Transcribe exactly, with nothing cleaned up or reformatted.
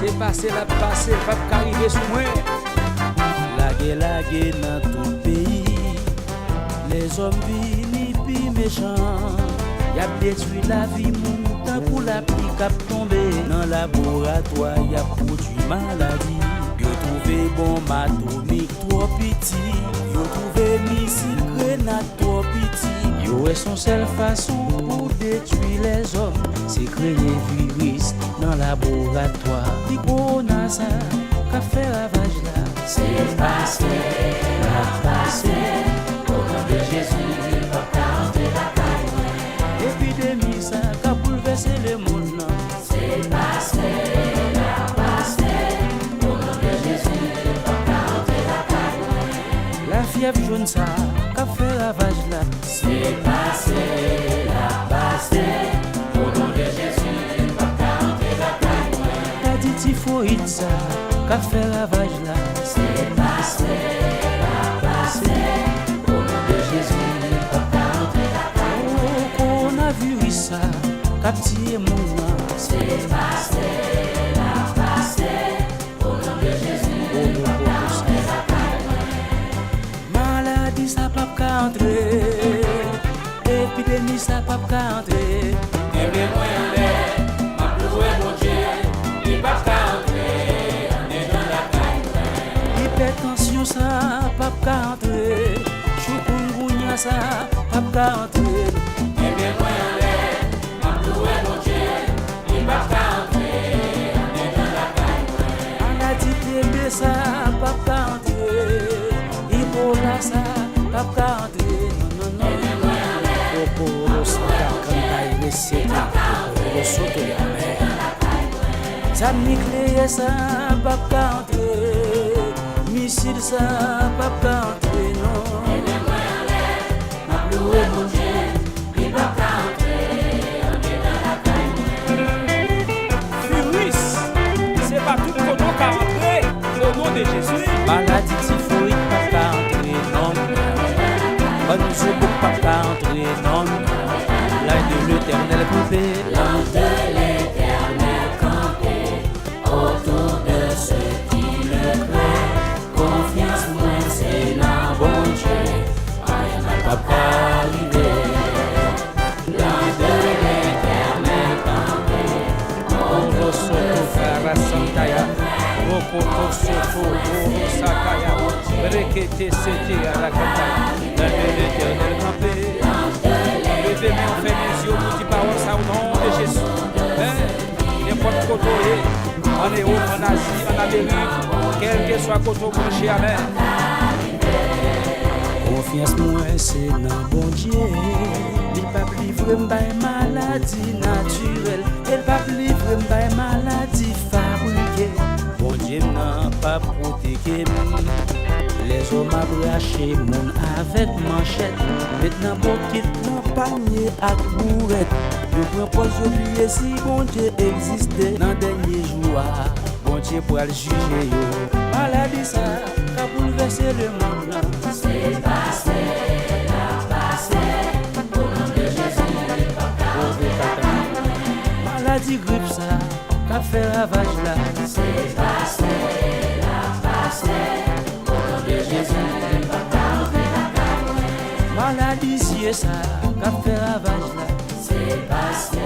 Se pase l ap pase, l p ap ka rive sou mwen. Lagè lage nan tout peyi. Lèzòm vini pi mechan. Y ap detwi lavi moun tankou lapli k ap tonbe. Nan laboratwa, y ap pwodui maladi. Yo twouve bonm atomik twò piti. Yo twouve misil grenad twò piti. Yo wè s on sèl fason pou detwi lèzòm, se kreye viris nan laboratwa. Ti kowona sa k ap fè ravaj la. Se pase l ap pase, o non de Jezi, l p ap ka antre lakay mwen. Epidemi sa k ap boulvèse lemonn nan. Se pase l ap pase, o non de Jezi, l p ap ka antre lakay mwen. Lafyèv jòn sa k ap fè ravaj la. Se pase l ap pase, o non de Jezi, l p ap ka antre lakay mwen. Maladi tifoyid sa k ap fè ravaj la. Se pase l ap pase, o non de Jezi, l p ap ka antre lakay mwen. O, kowonaviris sa k ap tiye moun nan. Se pase l ap pase, o non de Jezi, l p ap ka antre lakay mwen. Maladi sa p ap ka antre. Epidemi sa p ap ka antre. Enben mwen anlè, m ap louwe Bondye, li p ap ka antre andedan lakay mwen. Ipètansyon sa p ap ka antre. Chikungunya sa p ap ka antre. Enben mwen anlè, m ap louwe Bondye, li p ap ka antre andedan lakay mwen. Maladi T B sa p ap ka antre. Ebola sa p ap ka antre. Non, non, non. Kokoro santa kanta iresete. Kokoro soto ya mè. Zam nikleyè sa p ap ka antre. Misil sa p ap ka antre, non. M ap louwe Bondye, li p ap ka antre andedan lakay mwen. Viris, se pa tout kote w ka antre, o non de Jezi. Maladi tifoyid p ap ka antre, non. Bann zobo p ap ka antre, non. Lanj de Letènèl kanpe. Lanj de Letènèl kanpe autour de ceux qui le craignent. Konfyans mwen se nan Bondye, anyen mal p ap ka rive. Lanj de Letènèl kanpe. Rokoto soto, karasantaya. Rokoto soto, borosakaya. Brekete sete, arakantaya. Lanj de Letènèl kanpe. Leve men w, fèmen zye w pou di pawòl sa, o non de Jezi. Nenpòt kote w ye, ann Ewòp, ann Azi, ann Amerik, kèlkeswa kote w branche, amèn. Konfyans mwen se nan Bondye. Li p ap livre m bay maladi natirèl, e l p ap livre m bay maladi fabrike. Bondye m nan p ap pwoteje m. Lèzòm ap rache moun avèk manchèt, met nan bokit, nan panye ak bourèt. Yo pran pòz yo bliye si Bondye egziste. Nan dènye jou a, Bondye pral jije yo. Maladi sa k ap boulvèse lemonn nan. Se pase l ap pase, o non de Jezi, li p ap ka antre lakay mwen. Maladi grip sa k ap fè ravaj la. Se pase l ap pase, o non de Jezi, li p ap ka antre lakay mwen. Maladi zye sa k ap fè ravaj la. Se pase